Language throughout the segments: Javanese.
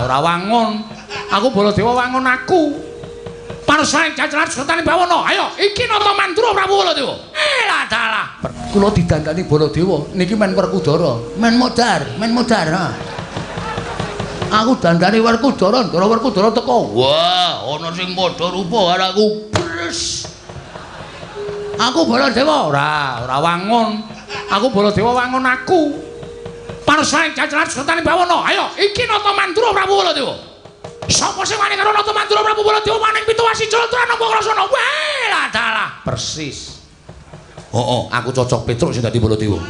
Ora wangun. Aku Baladewa wangun aku. Panusaing jajaran sertane bawana. Ayo, iki Nata Mandura Prabu Baladewa. Eh, dalah. Kula didandani Baladewa niki men Werkudara. Men modar, men modar. Ha. Aku dandani Werkudara, Ndara Werkudara teko. Wah, ana sing padha rupa karo aku. Bres. Aku Baladewa ora, ora wangun. Aku Baladewa wangun aku. Panusaing jajaran sertane bawana. Ayo, iki Nata Mandura Prabu Baladewa. Sapa sing wani karo Nata Mandura Prabu Baladewa maning pitu wasi jlontrah napa krasana. Wah, dalah. Persis. Heeh, aku cocok Petruk sing dadi Baladewa.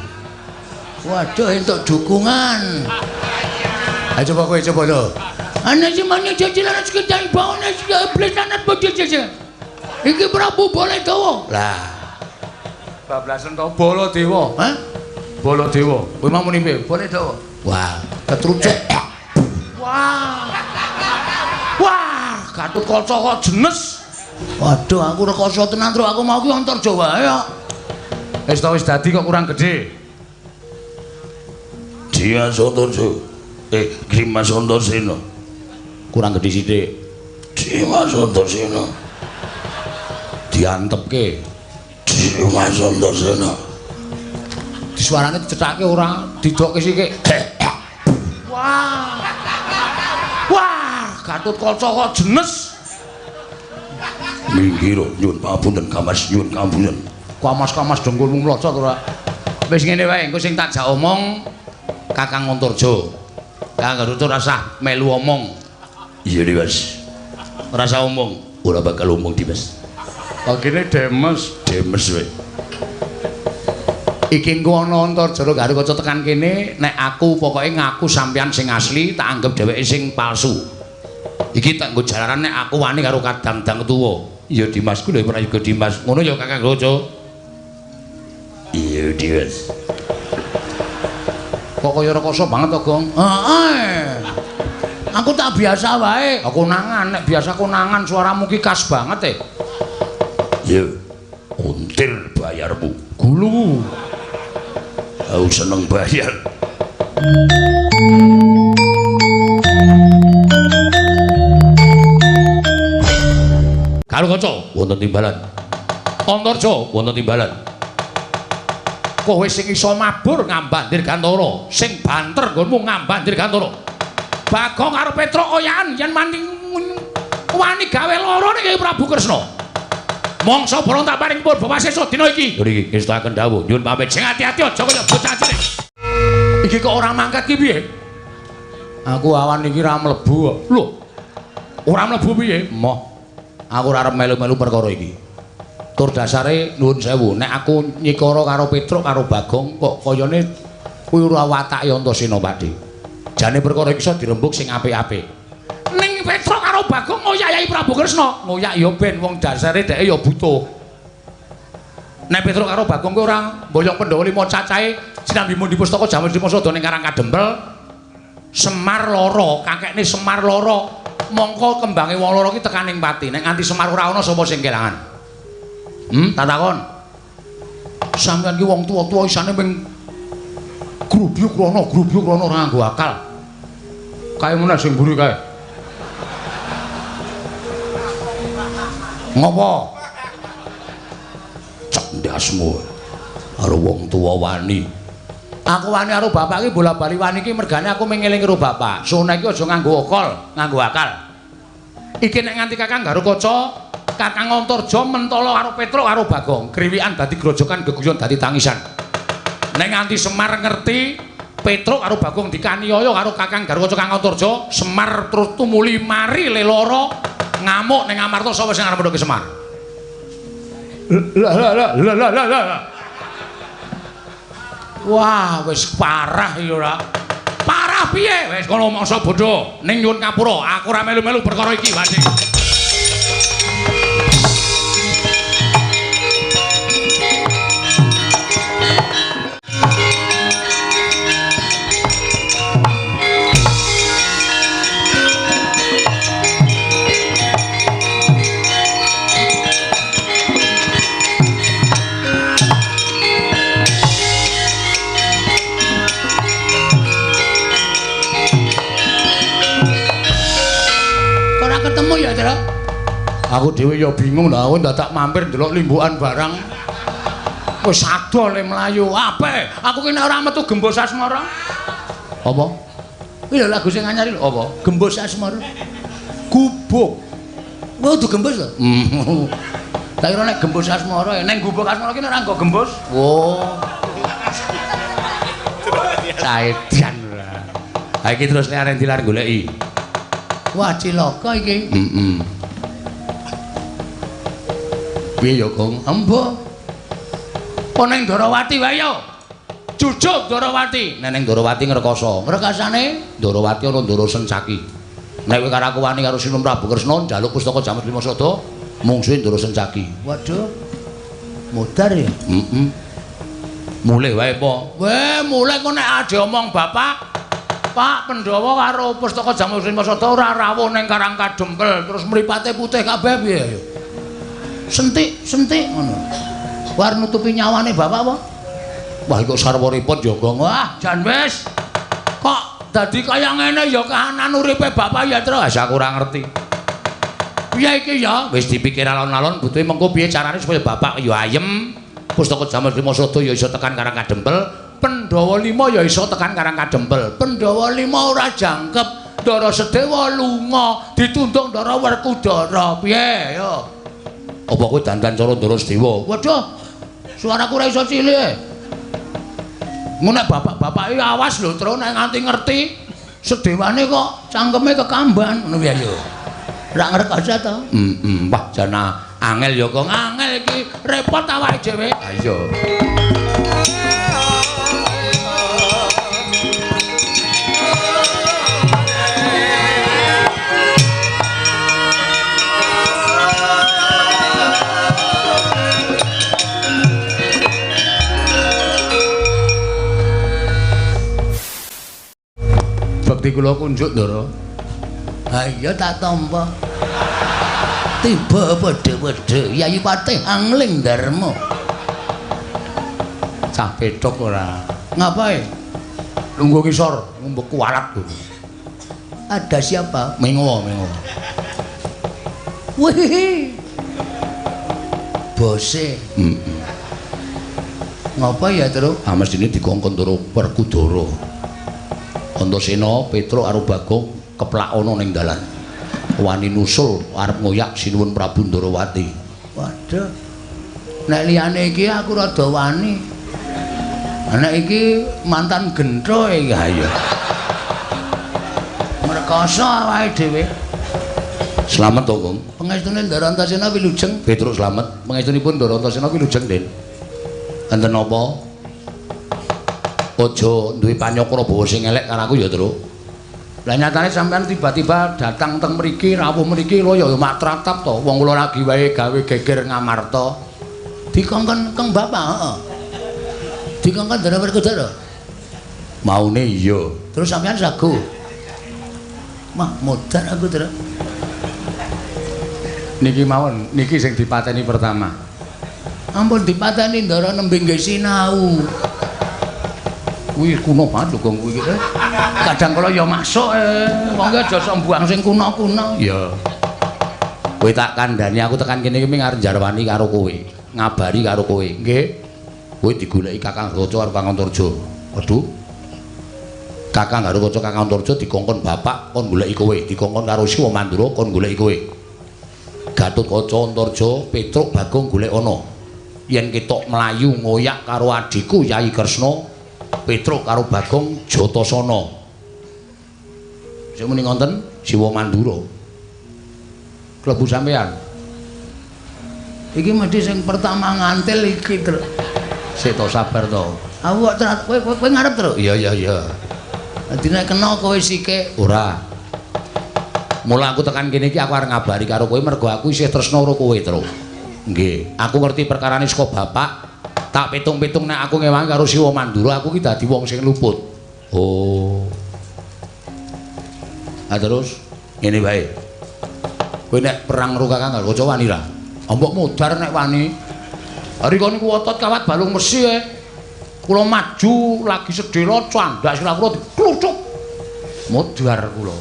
Waduh, entuk dukungan. Ayo coba kowe coba lho. Ana sing mane jajaran sekedar bawana sing blesanan bodho jajan. Iki Prabu Baladewa. Lah. Bablasen to Baladewa. Hah? Baladewa. Kowe mau muni piye? Baladewa. Wah, ketrucuk. Wah. Wah, Gatotkaca kok jenes. Waduh, aku rekoso tenan, Truk. Aku mau ki Antarja wae kok. Wis to wis dadi kok kurang gedhe. Dimas Antarja. Dimas Antasena. Kurang gedhe sithik. Dimas Antasena. Diantepke. Dimas Antasena. Disuarane dicethake ora, didokke sithik. Wah. Wah, Gatotkaca kok jenes. Minggir nyuwun pangapunten Kamas, nyuwun pangapunten. Kamas-kamas dengkulmu mlocot ora. Wis ngene wae, engko sing tak jak omong Kakang Antarja. Kakang Antarja ora usah melu omong. Iya, Dimas. Ora usah omong. Ora bakal omong, Dimas. Kene demes, demes wae. Iki engko ana Antarja Garukaca tekan kene, nek aku pokoke ngaku sampeyan sing asli, tak anggap dheweke sing palsu. Iki tak nggo jalaran nek aku wani karo kadang-dang tuwa. Iya Dimas ku lho prayoga Dimas. Ngono ya Kakang Garukaca. Iya Dimas. Kok kaya rekoso banget to, Gong? Heeh. Aku tak biasa wae. Aku konangan, nek biasa konangan suaramu ki khas banget e. Ya, untir bayarmu. Gulu. Aku seneng bayar. Garukaca wonten timbalan. Antarja wonten timbalan. Kowe sing iso mabur ngambah Dirgantara, sing banter nggonmu ngambah Dirgantara. Bagong karo Petruk oyakan yen maning wani gawe lara ning Prabu Kresna. Mongso borong tak paring purba wasesa dina iki. Niki ngestakaken dawuh, nyuwun pamit. Sing ati-ati aja kaya bocah cilik. Iki kok ora mangkat ki piye? Aku awan iki ora mlebu kok. Lho. Ora mlebu piye? Moh. Aku ora arep melu-melu perkara iki. Tur dasare nuwun sewu, nek aku nyikara karo Petruk karo Bagong kok kayane kuwi ora watake Antasena, Pakde. Jane perkara iki iso dirembug sing apik-apik. Ning Petruk karo Bagong ngoyak Yai Prabu Kresna, ngoyak ya ben wong dasare dheke ya butuh. Nek Petruk karo Bagong kuwi ora mboyong Pandhawa lima cacahe sinambi mundi pustaka jaman Dimosada ning Karang Kadempel. Semar lara, kakekne Semar lara. Mongko kembange wong lara ki tekaning pati. Nek nganti Semar ora ana sapa sing kelangan? Tak takon. Sampeyan ki wong tuwa-tuwa isane ming grubyuk rono, grubyuk rono ora nganggo akal. Kae meneh sing mburi kae. Ngopo? Cek ndasmu karo wong tuwa wani. Aku wani karo bapak ki bola-bali wani ki mergane aku mung ngeling karo bapak. Sone iki aja nganggo akal, nganggo akal. Iki nek nganti Kakang Garukaca, Kakang Antarja mentala karo Petruk karo Bagong, kriwikan dadi grojokan geguyon dadi tangisan. Nek nganti Semar ngerti Petruk karo Bagong dikaniaya karo Kakang Garukaca Kang Antarja, Semar terus tumuli mari leloro ngamuk ning Amarta sapa sing arep medhoke Semar? Lah lah lah lah lah lah. Wah, wis parah ya ora. Parah piye? Wis kono mangsa bodho ning nyuwun ngapura, aku ora melu-melu perkara iki, Wati. ora ketemu ya, Tru? Aku dhewe ya bingung lha, aku ndadak mampir ndelok limbukan barang. Wis ado le mlayu. Ape? Aku ki nek ora metu Gembos Asmara. Apa? Kuwi lho lagu sing anyar lho. Apa? Gembos Asmara. Gubuk. Kowe kudu gembos lho. Tak kira nek Gembos Asmara, ning Gubuk Asmara ki nek ora nggo gembos. Oh. Caedan ora. Ha iki terus nek arep dilar goleki. Wah, cilaka iki. Heeh. Piye ya, Gong? Embo. Apa ning Ndorowati wae ya? Jujuk Ndorowati. Nek ning Ndorowati ngrekoso. Ngrekasane Ndorowati ana Ndoro Sencaki. Nek kowe karo aku wani karo Sinun Prabu Kresna njaluk pustaka Jamus Lima Sada, mungsuhe Ndoro Sencaki. Waduh. Modar ya? Heeh. Mulih wae po. Weh, mulih kok nek ade omong bapak, Pak Pandhawa karo pustaka Jamus Lima Sada ora rawuh ning Karang Kadempel, terus mripate putih kabeh piye ya? Sentik, sentik ngono. War nutupi nyawane bapak apa? Wah, kok sarwa repot ya, Gong. Wah, jan wis. Kok dadi kaya ngene ya kahanan uripe bapak ya, Tru. Wis aku ora ngerti. Piye iki ya? Wis dipikir alon-alon butuhe mengko piye carane supaya bapak ya ayem, pustaka Jamus Lima Sada ya iso tekan Karang Kadempel, Pandhawa 5 ya iso tekan Karang Kadempel. Pandhawa 5 ora jangkep, Ndara Sedewa lunga, ditundung Ndara Werkudara. Piye ya? Apa kowe dandan cara Ndara Sedewa? Waduh. Suaraku ora iso cilik. Ngono nek bapak-bapake awas lho, Tru, nek nganti ngerti sedewane kok cangkeme kekamban ngono piye ya. Ora ngrekoso to? Heeh, wah jana angel ya kok. Angel iki repot awake dhewe. Ha iya. Bekti kula kunjuk, Ndara. Ha iya tak tampa. Tiba padha-padha Yayi Patih Angling Darma. Cah petok ora. Ngapae? Lungguh ngisor, ngombe kualat lho. Ada siapa? Mengo, mengo. Wih. Bose. Heeh. Ngapa ya, Tru? Ah mestine dikongkon Ndara Werkudara. Antasena, Petruk karo Bagong keplak ana ning dalan. Wani nusul arep ngoyak Sinuwun Prabu Ndorowati. Waduh. Nek liyane iki aku rada wani. Nek iki mantan gentho iki. Ha iya. Ngrekoso awake dhewe. Slamet to, Gong. Pangestune Ndara Antasena wilujeng. Petruk slamet. Pangestunipun Ndara Antasena wilujeng, Den. Enten napa? Aja duwe panyokra bawa sing elek karo aku ya, Truk. Lah nyatane sampean tiba-tiba datang teng mriki, rawuh mriki lho ya mak tratap to. Wong kula lagi wae gawe geger Ngamarta. Dikongkon keng bapak, heeh. Dikongkon Ndara Werkudara. Maune iya. Terus sampean sagu. Mah modar aku, Truk. Niki mawon, niki sing dipateni pertama. Ampun dipateni Ndara nembe nggih sinau. Kuwi kuno banget lho Gong kuwi iki. Kadang kala ya masuk wong ki aja sok mbuang sing kuno-kuno. Iya. Kowe tak kandhani aku tekan kene iki ming arep njarwani karo kowe, ngabari karo kowe. Nggih. Kowe digoleki Kakang Garuda karo Kakang Antarja. Waduh. Kakang Garuda Kakang Antarja dikongkon bapak kon goleki kowe, dikongkon karo Siwa Mandura kon goleki kowe. Gatotkaca Antarja Petruk Bagong golek ana. Yen ketok mlayu ngoyak karo adhiku Yai Kresna, Petruk karo Bagong Jatasana. Sing muni ngonten Siwa Mandura. Klebu sampean. Iki mesti sing pertama ngantil iki, Truk. Sik to sabar to. Aku kok kowe kowe ngarep, Truk? Iya iya iya. Dadi nek kena kowe sike. Ora. Mula aku tekan kene iki aku arep ngabari karo kowe mergo aku isih tresna karo kowe, Truk. Nggih, aku ngerti perkarane saka bapak. Tak pitung-pitung nek aku ngewangi karo Siwa Mandura aku ki dadi wong sing luput. Oh. Ha terus ngene wae. Kowe nek perang karo Kakang Garuda wani ra? Mbok modar nek wani. Rika niku otot kawat balung mesi e. Kula maju lagi sedhela candhak sirah kula dikluthuk. Modar kula.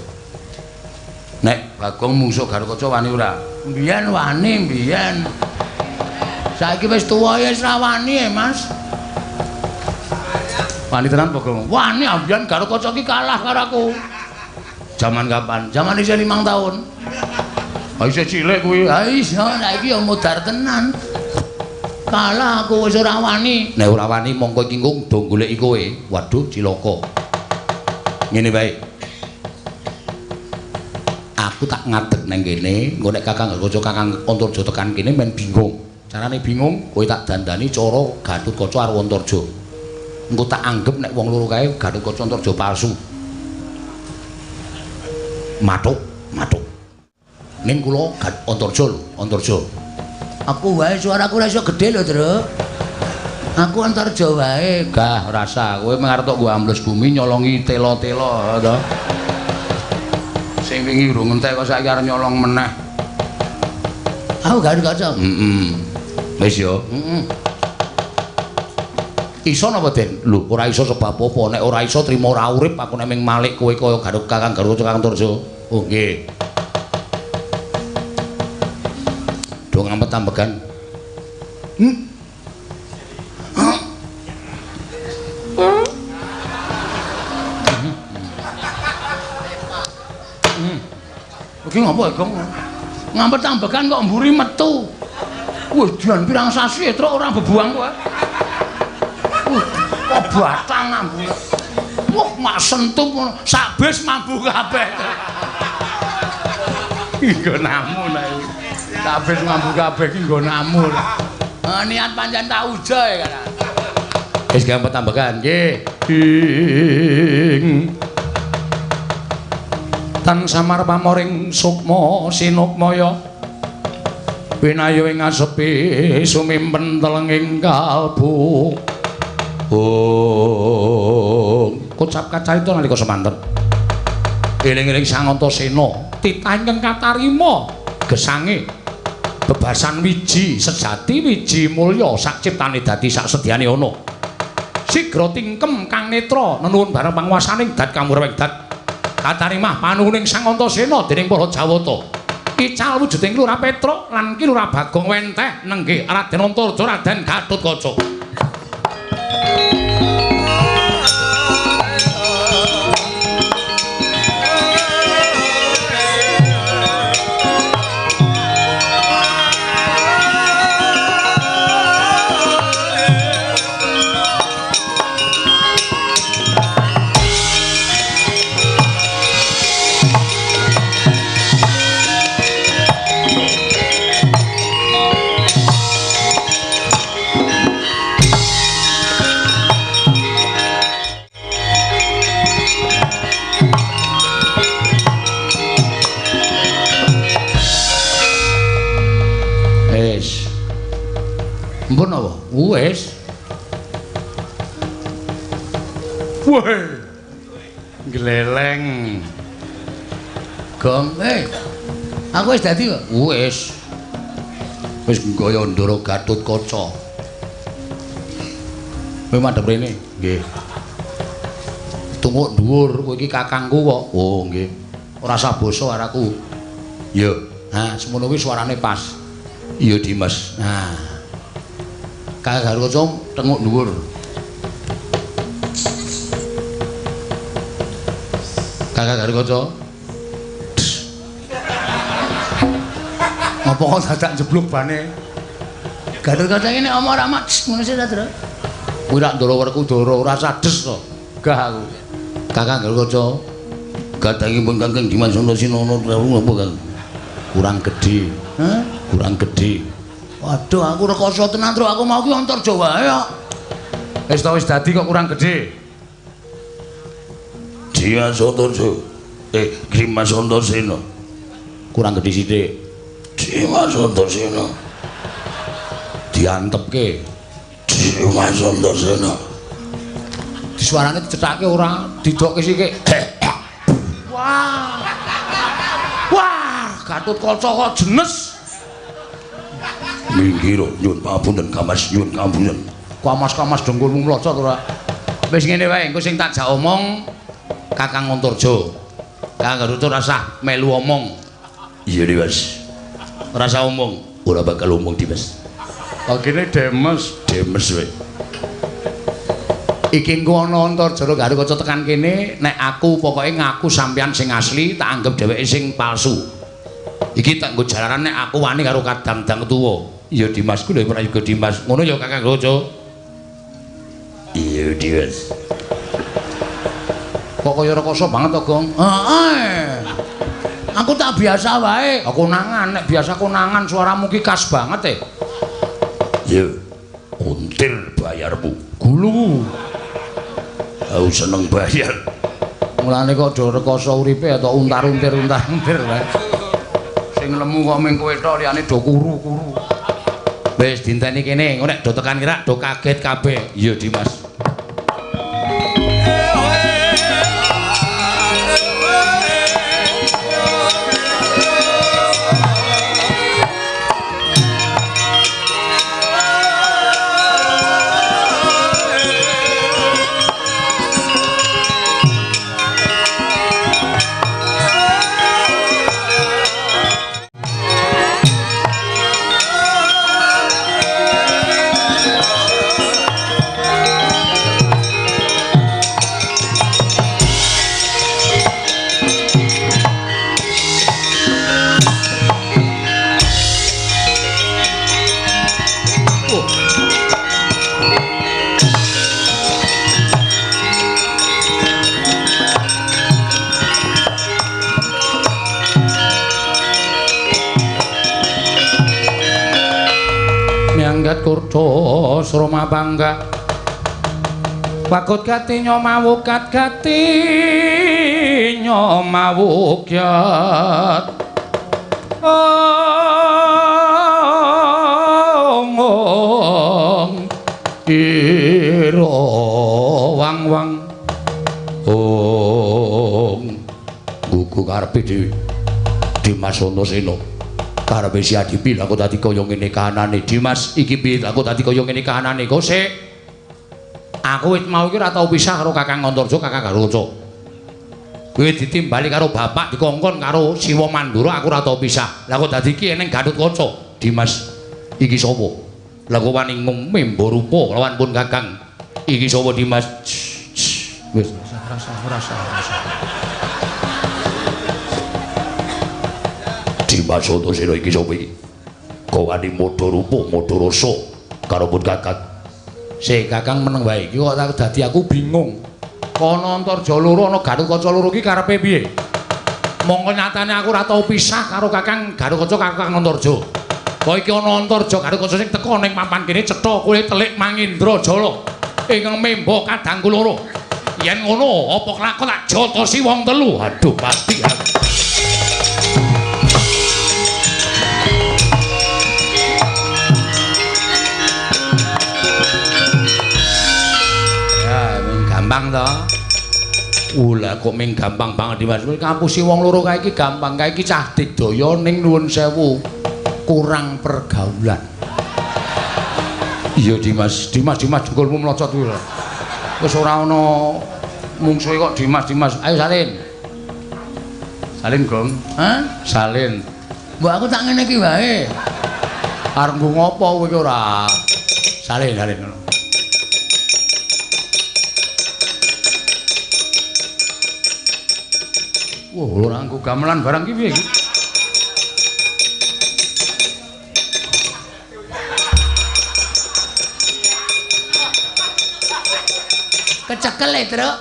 Nek Bagong mungsuh Garukaca wani ora? Mbiyen wani, mbiyen. Saiki wis tuwa ya wis ra wani e, Mas. Wani tenan Bagong. Wani mbiyen Garukaca ki kalah karo aku. Jaman kapan? Jaman isih 5 tahun. Ha isih cilik kuwi. Ha iya, saiki ya modar tenan. Kalah aku wis ora wani. Nek ora wani mongko iki engko do goleki kowe. Waduh cilaka. Ngene wae. Aku tak ngadeg nang kene, engko nek Kakang Garukaca Kakang Antarja tekan kene men bingung. Carane bingung, kowe tak dandani cara Gatotkaca karo Antarja. Engko tak anggep nek wong loro kae Gatotkaca Antarja palsu. Mathuk, mathuk. Ning kula Antarja lho, Antarja. Aku wae suaraku ora iso gedhe lho, Truk. Aku Antarja wae. Gah rasa kowe mung arep tok nggo ambles bumi nyolongi tela-tela to. Sing wingi urung entek kok saiki arep nyolong meneh. Aku Garukaca. Heeh. Wis ya. Heeh. Iso napa, Den? Lho, ora iso sebab apa? Nek ora iso trimo ora urip aku nek ming malik kowe kaya Kakang Garukaca Kakang Antarja. Oh, nggih. Do ngampet ambegan. Iki ngopo, Gong? Ngampet ambegan kok mburi metu. Wih, dian pirang sasi truk ora bebuang kowe. Wih, kok batang mambu. Wah, mak sentup ngono, sak bis mambu kabeh. Nggonamu nek. Sak bis mambu kabeh iki nggonamu. Niat pancen tak uja ya kan. Wis gampang tambahan nggih. Ing tan samar pamoring sukma sinukmaya winayu ing asepi sumimpen telenging kalbu. Oh, kocap kacarita nalika semanten. Eling-eling Sang Antasena titah ingkang katarima gesange bebasan wiji sejati wiji mulya sak ciptane dadi sak sedyane ana. Sigra tingkem kang netra nenuwun bareng panguwasaning dat kamurweng dat. Katarimah panuwuning Sang Antasena dening para Jawata. Ical wujuding Lurah Petruk lan Ki Lurah Bagong wenteh nenggih Raden Antarja Raden Gatotkaca. Mpun apa? Wis. Weh. Gleleng. Gong, aku wis dadi kok. Wis. Wis nggaya Ndara Gatotkaca. Kowe madhep rene? Nggih. Tunggu dhuwur, kowe iki kakangku kok. Oh, nggih. Ora usah basa karo aku. Ya. Nah, semono kuwi suarane pas. Iya, Dimas. Nah. Kakang Garukaca tenguk dhuwur. Kakang Garukaca. Ngopo kok dadak jeblok bane? Garukaca iki nek omong ora mak ngono sih ta, Tru. Kuwi rak Ndara Werkudara ora sades to. Gah aku. Kakang Garukaca gadangipun Kakang Dimas Antasena napa, Kang? Kurang gedhe. Hah? Kurang gedhe. Waduh, aku rekoso tenan, Tru. Aku mau ki Antarja wae kok. Wis ta wis dadi kok kurang gedhe. Dimas Antarja. Dimas Antasena. Kurang gedhe sithik. Dimas Antasena. Diantepke. Dimas Antasena. Disuarane dicethake ora, didokke sithik. Wah. Wah, Gatotkaca kok jenes. Minggir nyuwun pangapunten Kamas, nyuwun pangapunten. Kamas-kamas dengkulmu mlocot ora. Wis ngene wae, engko sing tak jak omong Kakang Antarja. Kang Garuda rasah melu omong. Iya Dimas. Rasah omong. Ora bakal omong Dimas. Oh kene demes, demes wae. Iki engko ana Antarja Garuda tekan kene, nek aku pokoke ngaku sampeyan sing asli, tak anggap dheweke sing palsu. Iki tak nggo jalaran nek aku wani karo kadang-dang tuwa. Iya Dimas ku lho prayoga Dimas. Ngono ya Kakang Garuda. Iya Dimas. Kok kaya rekoso banget to, Gong? Heeh. Aku tak biasa wae. Aku konangan, nek biasa konangan suaramu ki khas banget e. Ya, until bayarmu. Gulu. Aku seneng bayar. Mulane kok do rekoso uripe atau untar-untir untar-untir wae. Sing lemu kok mung kowe tok, liyane do kuru-kuru. Wis dinteni kene, engko nek do tekan kira do kaget kabeh. Iya Dimas. Kurdo sroma bangga wakut gatinya mawukat gatinya mawukyat ong ira wang wang ong gugu karepe dhewe Dimas Antasena karepe si Adipi lha kok dadi kaya ngene kahanane Dimas iki piye lha kok dadi kaya ngene kahanane kok sik aku wit mau iki ora tau pisah karo Kakang Antarja Kakang Garuda kowe ditimbali karo bapak dikongkon karo Siwa Mandura aku ora tau pisah lha kok dadi iki eneng Gatotkaca Dimas iki sapa lha kok wani ngumemba rupa lawan pun Kakang iki sapa Dimas wis rasa Dimas Antasena iki sapa iki? Kok wani modho rupa, modho rasa karo pun Kakang. Sik Kakang meneng wae iki kok dadi aku bingung. Kono Antarja loro ana Gatotkaca loro iki karepe piye? Mongko nyatane aku ora tau pisah karo Kakang Gatotkaca Kakang Antarja. Kok iki ana Antarja Gatotkaca sing teka ning papan kene cetha kowe telik Mangindra Jala ingkang memba kadangku loro. Yen ngono apa kelakon tak jotosi wong telu. Aduh pasti aku. Gampang to. Lah kok ming gampang banget Dimas. Ngapusi wong loro kae iki gampang. Kae iki cah digdaya ning nuwun sewu kurang pergaulan. Iya Dimas, Dimas Dimas jengkolmu mlocot kuwi. Wis ora ana mungsuhe kok Dimas Dimas. Ayo salin. Salin Gong. Hah? Salin. Mbok aku tak ngene iki wae. Arep nggo ngopo kowe iki ora? Salin salin ngono. Wah, ora nganggo gamelan barang ki piye iki? Kecekel e, Truk.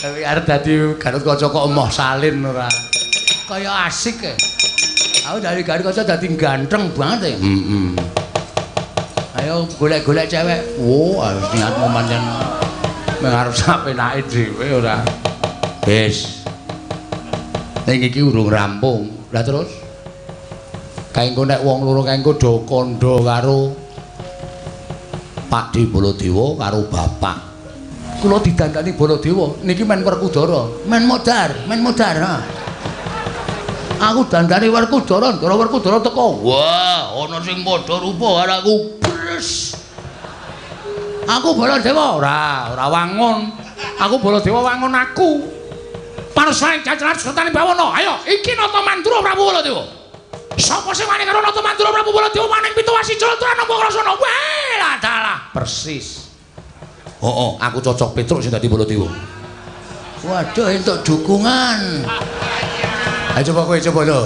Tapi arep dadi Gatotkaca kok emoh salin ora. Kaya asik e. Aku dari Gatotkaca dadi ganteng banget e. Heeh. Ayo golek-golek cewek. Wo, harus niatmu pancen arep sapenake dhewe ora. Wis. Ning iki urung rampung. Lah terus kae engko nek wong loro kae engko do kandha karo Pakde Baladewa karo bapak. Kula didandani Baladewa niki men Werkudara, men modar, men modar. Ha. Aku dandani Werkudara, ndara Werkudara teko. Wah, ana sing padha rupa karo aku. Bres. Aku Baladewa ora, ora wangun. Aku Baladewa wangun aku. Panusaning jajaran sertane bawana. Ayo, iki Nata Mandura Prabu Baladewa. Sapa sing wani karo Nata Mandura Prabu Baladewa maning pitu wasi jala nampa krasana. Weh, lah dalah persis. Heeh, aku cocok Petruk sing dadi Baladewa. Waduh, entuk dukungan. Ayo coba kowe coba lho.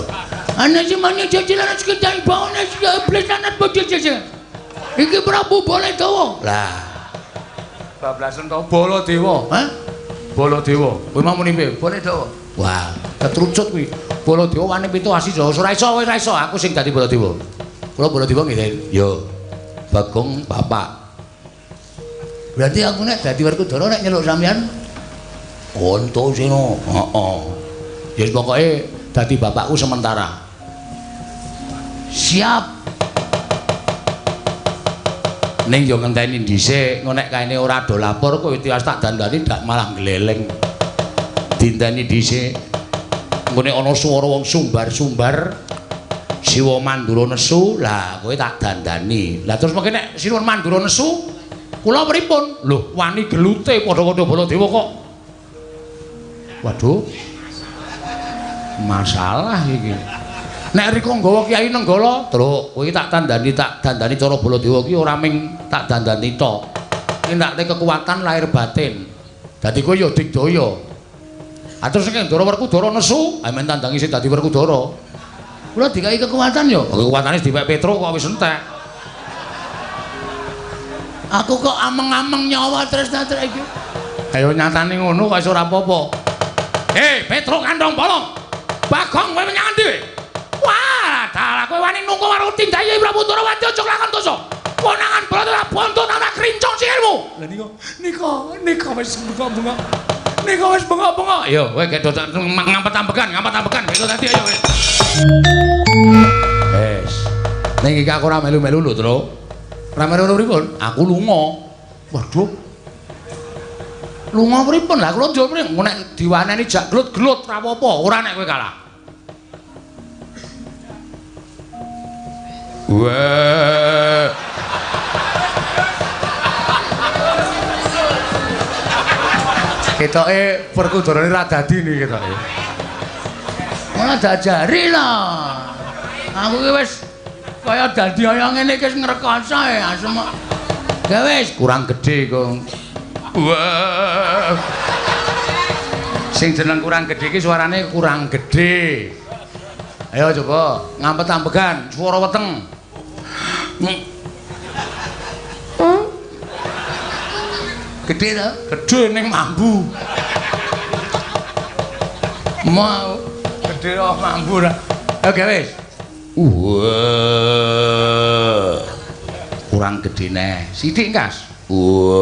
Ana sing mane jajaran sekedar bawana iblis lanat bojo. Iki Prabu Baladewa. Lah. Bablasen to Baladewa. Hah? Baladewa. Kowe mau muni piye? Baladewa. Wah, ketrucut kuwi. Baladewa wani pitu asi Jawa. Ora iso, ora iso aku sing dadi Baladewa. Kula Baladewa nggih. Yo. Bagong bapak. Berarti aku nek dadi Werkudara nek nyeluk sampean Antasena. Heeh. Ya pokoke dadi bapakku sementara. Siap. Ning yo ngenteni dhisik, engko nek kaene ora do lapor kowe tiwas tak dandani dak malah gleleng. Dinteni dhisik. Engko nek ana swara wong sumbar-sumbar Siwa Mandura nesu, lah kowe tak dandani. Lah terus mengke nek Siwa Mandura nesu, kula pripun? Lho, wani gelute padha-padha Baladewa kok. Waduh. Masalah iki. Nek rika nggawa Kyai Nenggala, Truk, kowe tak tandani cara Baladewa ki ora ming tak dandani tok. Nindakne kekuatan lahir batin. Dadi kowe ya digdaya. Ah terus nek Ndara Werkudara nesu, amen tandangi sing dadi Werkudara. Kula dikai kekuatan ya. Kekuatane dipek Petruk kok wis entek. Aku kok ameng-ameng nyawa tresna-tresna iki. Ayo nyatane ngono kok wis ora apa-apa. Hei, Petruk kandhong bolong. Bagong kowe menyang endi? Wah, dalah kowe wani nunggu karo tindake Prabu Ndorowati aja lakon dosa. Konangan Baladewa bonto tak krincong sikilmu. Lah nika wis bengok-bengok. Nika wis bengok-bengok. Ayo kowe gedho ngampet-ambekan, ngampet-ambekan gitu tadi ayo kowe. Wes. Ning iki aku ora melu-melu lho, Truk. Ora melu pripun? Aku lunga. Waduh. Lunga pripun? Lah kula njur pripun? Nek diwaneni jak glut-glut ora apa-apa, ora nek kowe kalah. Wah. Ketoke Werkudarane ra dadi niki ketoke. Ora diajari lah. Aku ki wis kaya dadi kaya ngene iki wis ngrekoso ya asem. Ya wis kurang gedhe kok. Wah. Sing jeneng kurang gedhe iki suarane kurang gedhe. Ayo coba ngampet-ambegan swara weteng. Gedhe to? Gedhe ning mambu. Mau gedhe kok mambu ra. Oke wis. Wah. Kurang gedhe neh. Sithik kas. Wah.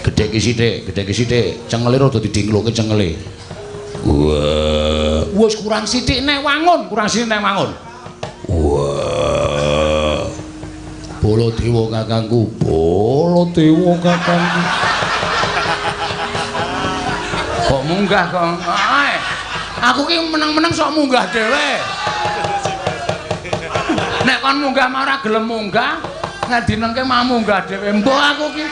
Gedhe ki sithik, gedhe ki sithik. Cengele rada didingloke cengele. Wah. Wis kurang sithik neh wangun, kurang sithik neh wangun. Wah. Baladewa kakangku, Baladewa kakangku. Kok munggah kok? Aku ki meneng-meneng sok munggah dhewe. Nek kon munggah mah ora gelem munggah, nek dinengke mah munggah dhewe. Mbok aku ki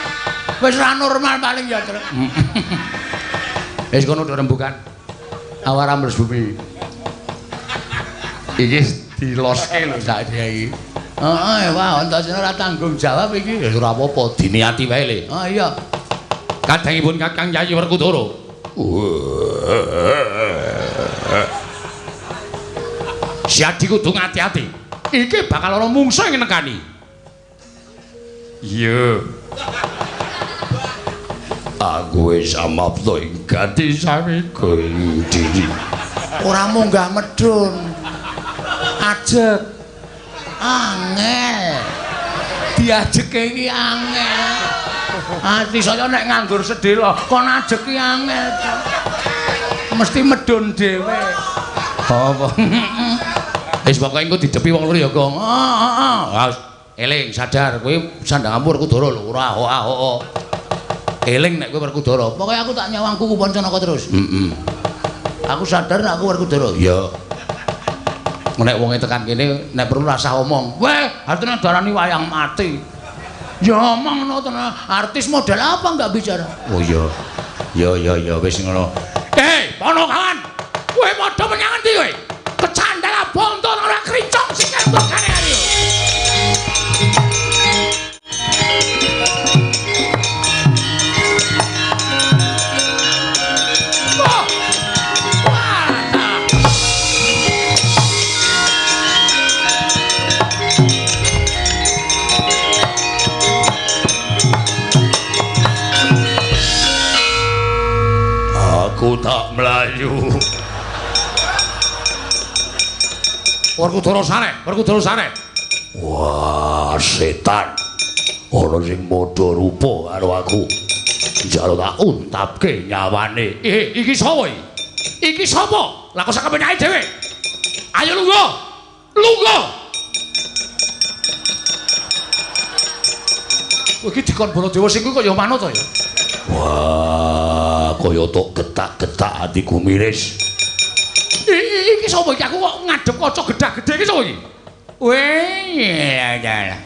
wis ora normal paling ya, Truk. Wis kono rembukan. Awar ambles bumi. Iki diloske lho sak iki. Heeh, wah, Antasena ora tanggung jawab iki. Ya ora apa-apa, diniati wae le. Oh iya. Kadangipun Kakang Yayi Werkudara. Siadi kudu ngati-ati. Iki bakal ana mungsuh ing nekani. Iya. Aku wis amapta ing gati samiga ing diri. Ora munggah medhun. Ajeg. Angel. Diajeke iki angel. Ati saya nek nganggur sedhela kon ajeg ki angel. Mesti medhun dhewe. Apa? Wis pokoke engko didepi wong loro ya, Gong. Heeh, heeh. Eling sadar kowe sandhangamu Werkudara lho, ora ho. Eling nek kowe Werkudara. Pokoke aku tak nyawang kuku Pancanaka terus. Heeh. Aku sadar nek aku Werkudara. Iya. Nek wonge tekan kene nek perlu rasah omong. Weh, artine darani wayang mati. Ya omong no tenan. Artis model apa enggak bicara? Oh iya. Ya ya ya wis ngono. Eh, Ponokawan. Kowe padha menyang endi kowe? Kecandala bonto ora krincong sikil mbokane ayo. Aku tak mlayu. Werkudara sare, Werkudara sare. Wah, setan. Ana sing padha rupa karo aku. Njaluk tak untapke nyawane. Iki sapa iki? Iki sapa? Lah kok sak kepenake dhewe. Ayo lungguh. Lungguh. Iki dikon Baladewa sing kuwi kok ya manut to ya. Wah, kaya tok getak-getak atiku miris. Iki sapa iki? Aku kok ngadep kaca gedhag-gedhe iki sapa iki? Weh, ya ya.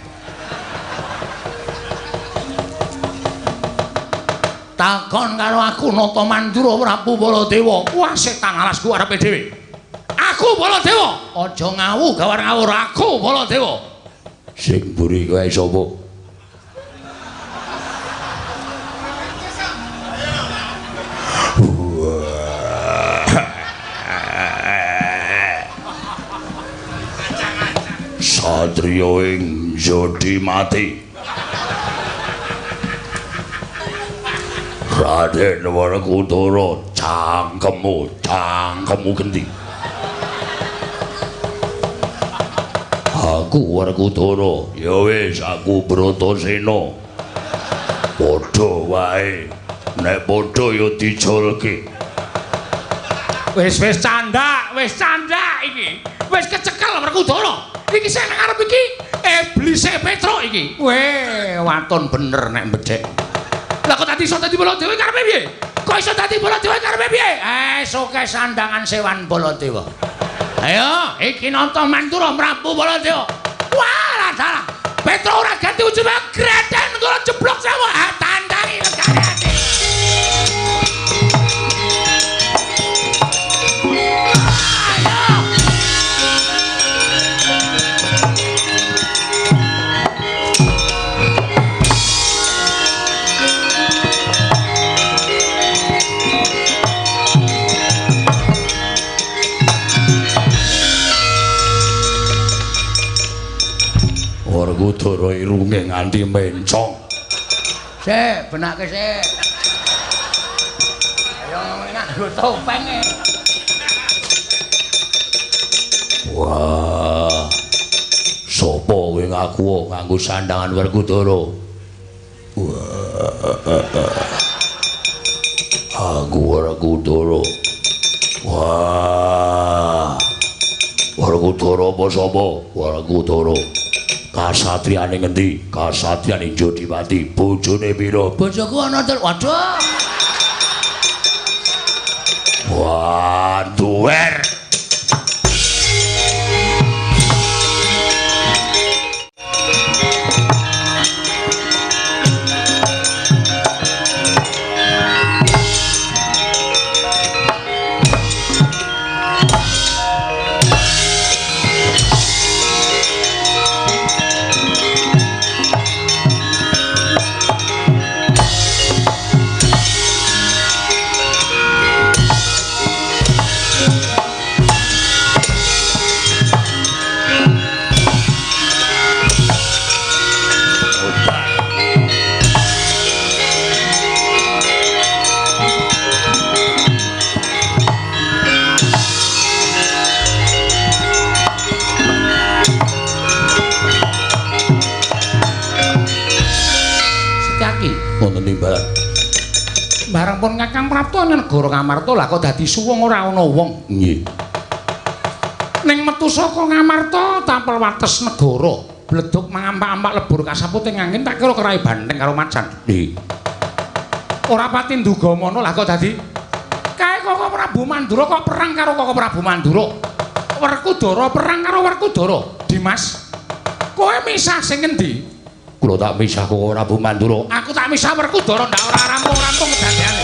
Takon karo aku Nata Mandura Prabu Baladewa. Wah, setan alasku arepe dhewe. Aku Baladewa. Aja ngawu gawar ngawur aku Baladewa. Sing mburi kowe sapa? Satriya ing jodi mati. Raden Werkudara, cangkemmu, cangkemmu genti. Aku Werkudara, ya wis aku Bratasena. Padha wae, nek padha ya diculke. Wis wis candak iki. Wis kecekel Werkudara. Iki sing nang arep iki iblise Petruk iki. Weh, waton bener nek mbedhek. Lah kok dadi iso dadi Baladewa karepe piye? Kok iso dadi Baladewa karepe piye? Eh, soke sandangan sewan Baladewa. Ayo, iki Nata Mandura Prabu Baladewa. Wah, dalah. Petruk ora ganti ujube greden kula jeblok sewu. Ah, tandangi legane ati. Werkudara irunge nganti mencong. Sik, benake sik. Ayo nganggo topeng e. Wah. Sopo kowe ngaku nganggo sandangan Werkudara? Wah. Aku Werkudara. Wah. Werkudara apa sapa? Werkudara. Kasatriyane ngendi? Kasatriyane Jodipati. Bojone pira? Bojoku ana telu. Waduh. Wah, duwer. Bareng pun Kakang Prapta negara Ngamarta lah kok dadi suwung ora ana wong. Nggih. Ning metu saka Ngamarta tampel wates negara, bledug mangampak-ampak lebur kasaput ing angin tak kira kerai banteng karo macan. Nggih. Ora pati nduga mono lah kok dadi kae Koko Prabu Mandura kok perang karo Koko Prabu Mandura. Werkudara perang karo Werkudara. Dimas, kowe misah sing ngendi? Kula tak misah Koko Prabu Mandura. Aku tak misah Werkudara ndak ora rampung-rampung kedadeane.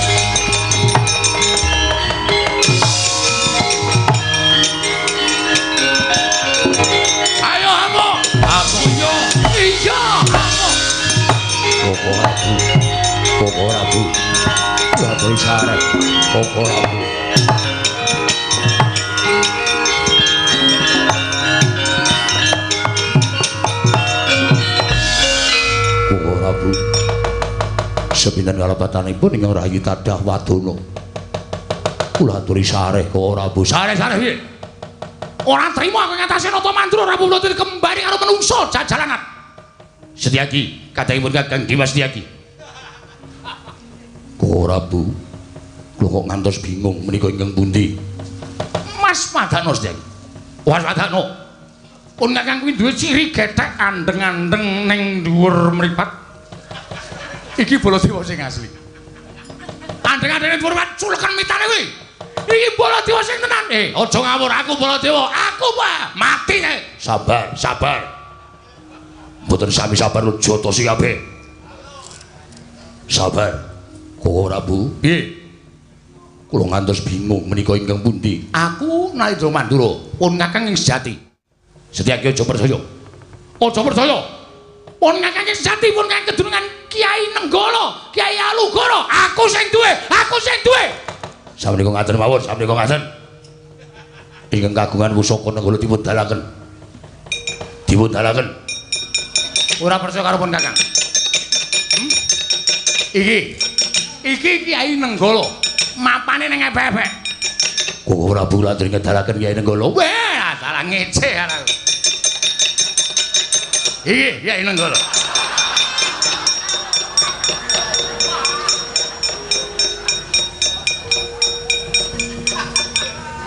Koko Prabu. Koko Prabu. Kula aturi sareh. Koko Prabu. Koko Prabu. Sepinten kalepatanipun ingkang rayi tadah wadana. Kula aturi sareh Koko Prabu. Sareh-sareh piye? Ora trimo aku ngatasé Nata Mandura Prabu Baladewa kembali karo menungso jajalanan. Setyaki, kadangipun Kakang Dimas Setyaki. Koko Prabu, kula kok ngantos bingung menika ingkang pundi? Mas Padano Setyaki. Mas Padano. Pun Kakang kuwi duwe ciri gethek andeng-andeng ning dhuwur mripat. Iki Baladewa sing asli. Andeng-andeng ning dhuwur mripat culeken mitane kuwi. Iki Baladewa sing tenan. Aja ngawur, aku Baladewa. Aku Pak, mati kae. Sabar, sabar. Mboten sami sabar lu jotosi kabeh. Sabar. Koko Prabu, piye? Kula ngantos bingung menika ingkang pundi? Aku Nalindra Mandura, pun Kakang ing sejati. Setyaki aja percaya. Aja percaya. Pun Kakang ing sejati, pun Kakang kedunungan Kiai Nenggala, Kiai Alugoro. Aku sing duwe, aku sing duwe. Samenika ngaten mawon, samenika ngaten. Ingkang kagungan pusaka Nenggala dipun dalaken. Dipun dalaken. Ora percaya karo pun Kakang. Iki. Iki Kiai Nenggala. Mapane ning ebek-ebek. Koko Prabu latri ngedalaken Kiai Nenggala. Wah, salah ngece aku. Iki Kiai Nenggala.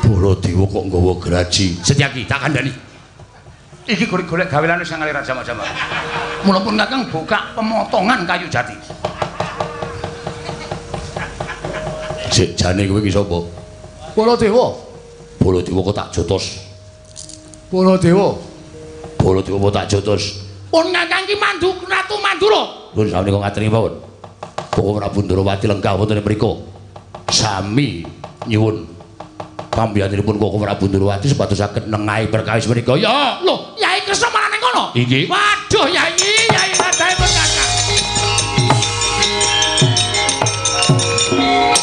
Baladewa kok nggawa graji. Setyaki tak kandhani. Iki golek-golek gaweane sing ngalir jama-jama. Mula pun Kakang buka pemotongan kayu jati. Sik jane kowe iki sapa? Baladewa. Baladewa kok tak jotos. Baladewa. Baladewa kok tak jotos. Pun Kakang iki mandu Ratu Mandura. Pun samenika ngaturi mawon. Koko Prabu Ndrawati lenggah wonten mriku. Sami nyuwun pambiyantunipun Koko Prabu Ndrawati supados saged nengahi perkawis menika. Ya, lho, Yai Kresna malah ning kono. Inggih. Waduh, Yai, Yai kadahe pun Kakang.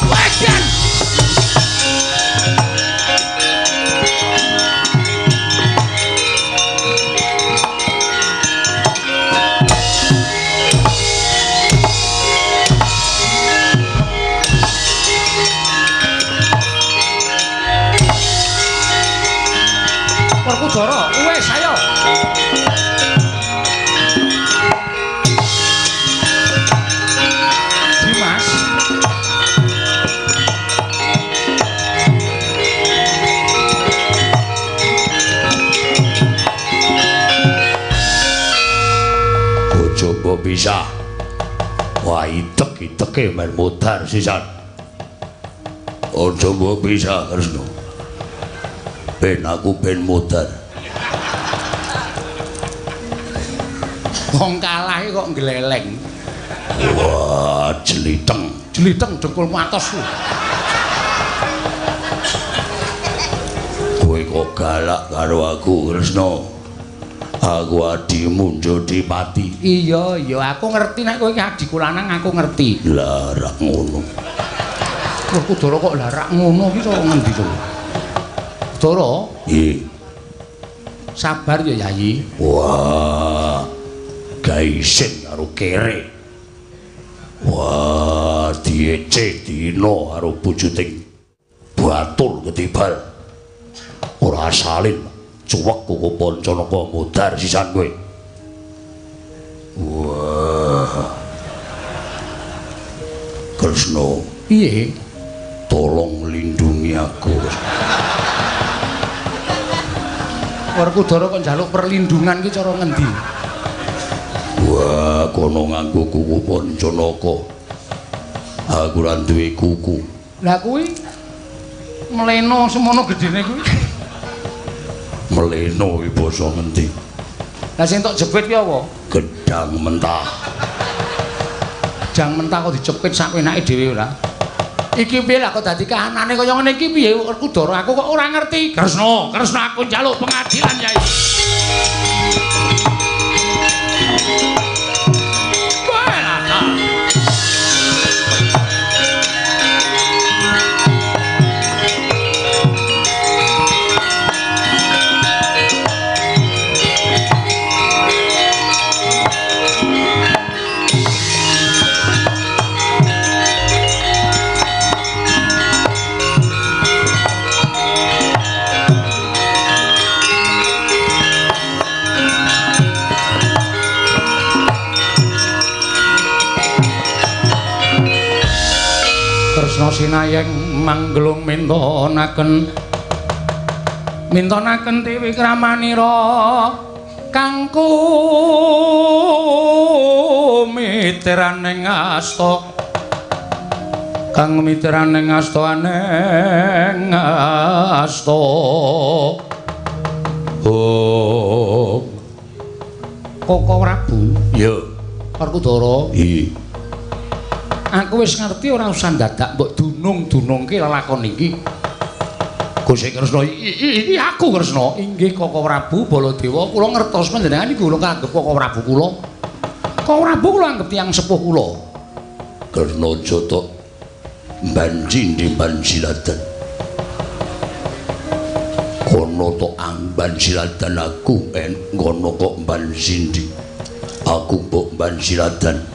Wajan. Werkudara, wis ayo. Dimas. Aja mbok pisah. Wah, itek-iteke men modar sisan. Aja mbok pisah, Kresna. Ben aku ben modar. Wong kalah kok ngleleng. Wah, jeliteng. Jeliteng dengkul matos. Kowe kok galak karo aku, Kresna? Aku adimu Jodipati. Iya, iya, aku ngerti nek kowe iki adikku lanang, aku ngerti. Lah rak ngono. Werkudara kok lah rak ngono iki cara ngendi to? Dara? Nggih. Sabar ya, Yayi. Wah. Gaisin karo kere. Wah, diece dina karo bujuting batur ketibal. Ora salin cuwek koko Pancanaka modar sisan kowe. Wah. Kresna, piye? Tolong lindungi aku. Werkudara kok njaluk perlindungan ki cara ngendi? Wah, kono nganggo kuku Pancanaka. Aku ora duwe kuku. Lah kuwi mleno semono gedene kuwi. Mleno iki basa ngendi? Lah sing tok jepit ki apa? Gedang mentah. Gedang mentah kok dijepit sak enake dhewe ora? Iki piye lah kok dadi kahanane kaya ngene iki piye Werkudara aku kok ora ngerti. Kresna, Kresna aku njaluk pengadilan, Yai. Walah. Sinayeng manggelung mintonaken mintonaken Dewi Kramanira kangku miteraning asta kang miteraning asta aneng asta. Oh Koko Prabu. Iya. Werkudara. Iya. Aku wis ngerti ora usah dadak mbok dunung-dunungke lelakon iki. Gusti Kresna, iki aku Kresna. Inggih Koko Prabu Baladewa, kula ngertos panjenengan iku kula anggep Koko Prabu kula. Koko Prabu kula anggep tiyang sepuh kula. Kresna jotok banji ndi banjiladan. Kono tok amban siladan aku en ngono kok banjindi. Aku mbok ban siladan.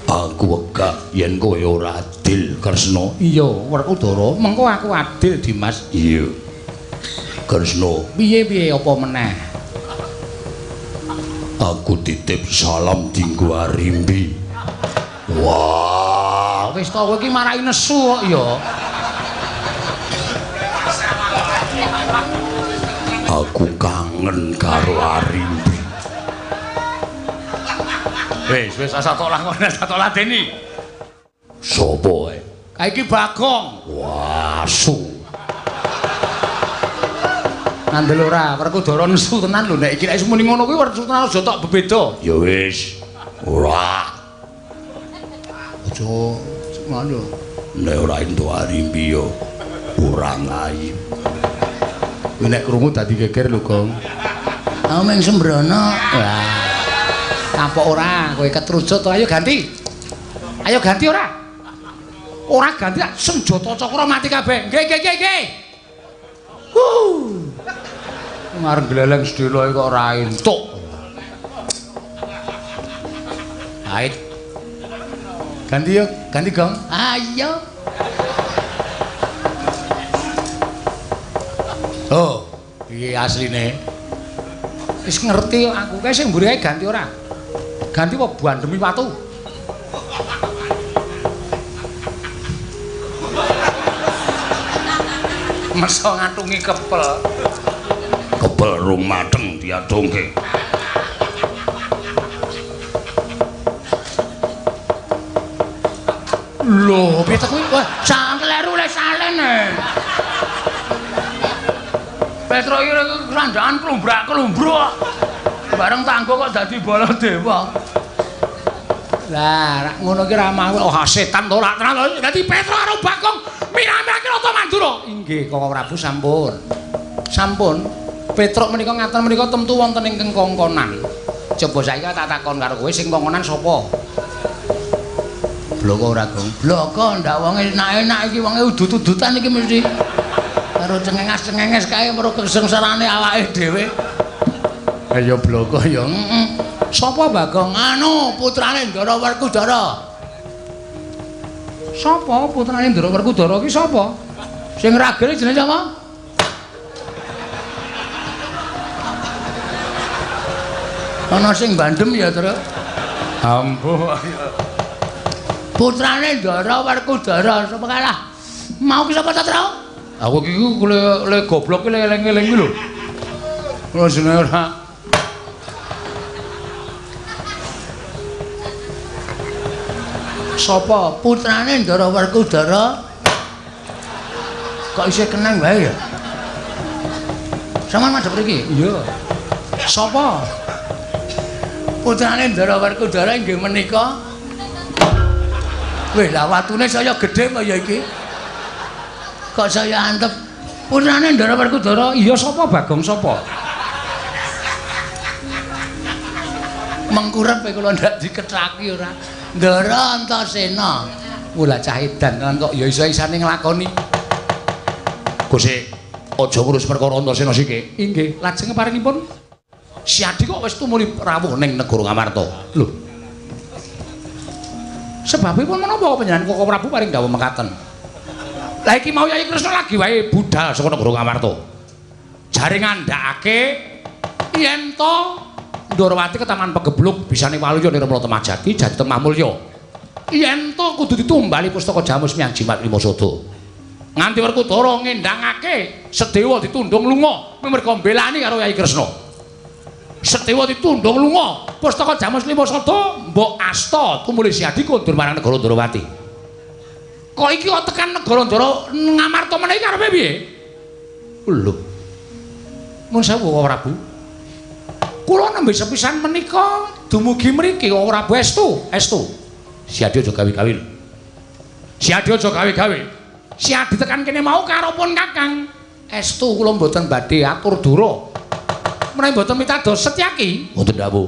Aku wegah yen kowe ora adil Kresna. Iya, Werkudara, mengko aku adil Dimas. Iya. Kresna, piye-piye apa meneh? Aku titip salam dinggo Arimbi. Wah, wis to kowe iki marai nesu kok ya. Aku kangen karo Arimbi. Wis, wis asa tok lakon, asa tok ladeni. Sopo ae? Kae iki Bagong. Wah, asu. Ngandel ora, Werkudara nesu tenan lho nek iki nek muni ngono kuwi Werkudara aja tok bebeda. Ya wis. Ora. Aja ngono. Nek ora entuk Arimbi ya ora ngayu. Kuwi nek krungu dadi geger lho, Gong. Aku mung sembrono. Wah. Kapok ora, kowe ketrucut to. Ayo ganti. Ayo ganti ora? Ora ganti senjata cakra mati kabeh. Nggih, nggih, nggih, nggih. Huh. Ngarep gleleng sedhela kok ora entuk. Ait. Ganti yo, ganti Gong. Ayo. Oh, piye asline? Wis ngerti aku kae sing mburi kae ganti ora? Ganti apa bandemi watu? Meso ngatungi kepel. Kepel rung mateng diadungke. Lho, piye ta kuwi? Wah, sangkleru le salene. Petro iki kandhane klumbrak-klumbruk. Bareng tanggo kok dadi Baladewa. Lah, rak ngono ki ra mau. Oh, setan to rak tenan. Dadi Petro karo Bagong mirah-mirahke Rata Mandura. Inggih, Koko Prabu sampun. Sampun. Petruk menika ngaten menika temtu wonten ingkang kongkonan. Coba saiki tak takon karo kowe sing kongkonan sapa? Bloko ora, Gong? Bloko ndak wonge enak-enak iki wonge udut-udutan iki mesti. Karo cengenges-cengenges kae mergo kesengsarane awake dhewe. Ayo bloko ya. Heeh. Sapa Bagong? Anu, putrane Ndara Werkudara. Sapa putrane Ndara Werkudara ki sapa? Sing ragene jenenge sapa? Ana sing bandem ya, Tru. Ampuh. Putrane Ndara Werkudara sapa kalah? Mau ki sapa ta, Tru? Aku iki le goblok ki eling-eling ki lho. Ora jenenge ora. Sapa putrane Ndara Werkudara? Kok isih keneng wae ya? Sampeyan madhep mriki? Iya. Sapa? Putrane Ndara Werkudara inggih menika. Wih, lah watune saya gedhe apa ya iki? Kok saya antep? Putrane Ndara Werkudara, iya sapa Bagong sapa? Mengkurep kula ndak dikethaki ora. Ndara Antasena. Wah, cah edan tenan kok ya iso-isane nglakoni. Gusti, aja ngurus perkara Antasena siki. Inggih, lajeng paringipun Siadi kok wis tumuli rawuh ning negara Ngamarta. Lho. Sebabipun menapa panjenengan Koko Prabu paring dawuh mekaten? Lah iki mau Yayi Kresna lagi wae budal saka negara Ngamarta. Jare ngandhakake yen to Ndorowati ke Taman Pegebluk bisane waluya nirmala Temah Jati jadi Temah Mulya. Yen to kudu ditumbali pustaka Jamus Miang Jimat Lima Sada. Nganti Werkudara ngendangake Sedewa ditundung lunga merga mbelani karo Yai Kresna. Sedewa ditundung lunga, pustaka Jamus Lima Sada mbok asta tumuli Siadi kondur marang negara Ndrawati. Kok iki kok tekan negara Ndara Ngamarta meneh iki karepe piye? Lho. Mun sewu Prabu. Kula nembe sepisan menika dumugi mriki Prabu estu, estu. Siadi aja gawe-gawe lho. Siadi aja gawe-gawe. Siadi tekan kene mau karopun Kakang. Estu kula mboten badhe atur dura. Menawi mboten mitados Setyaki, mboten dawuh.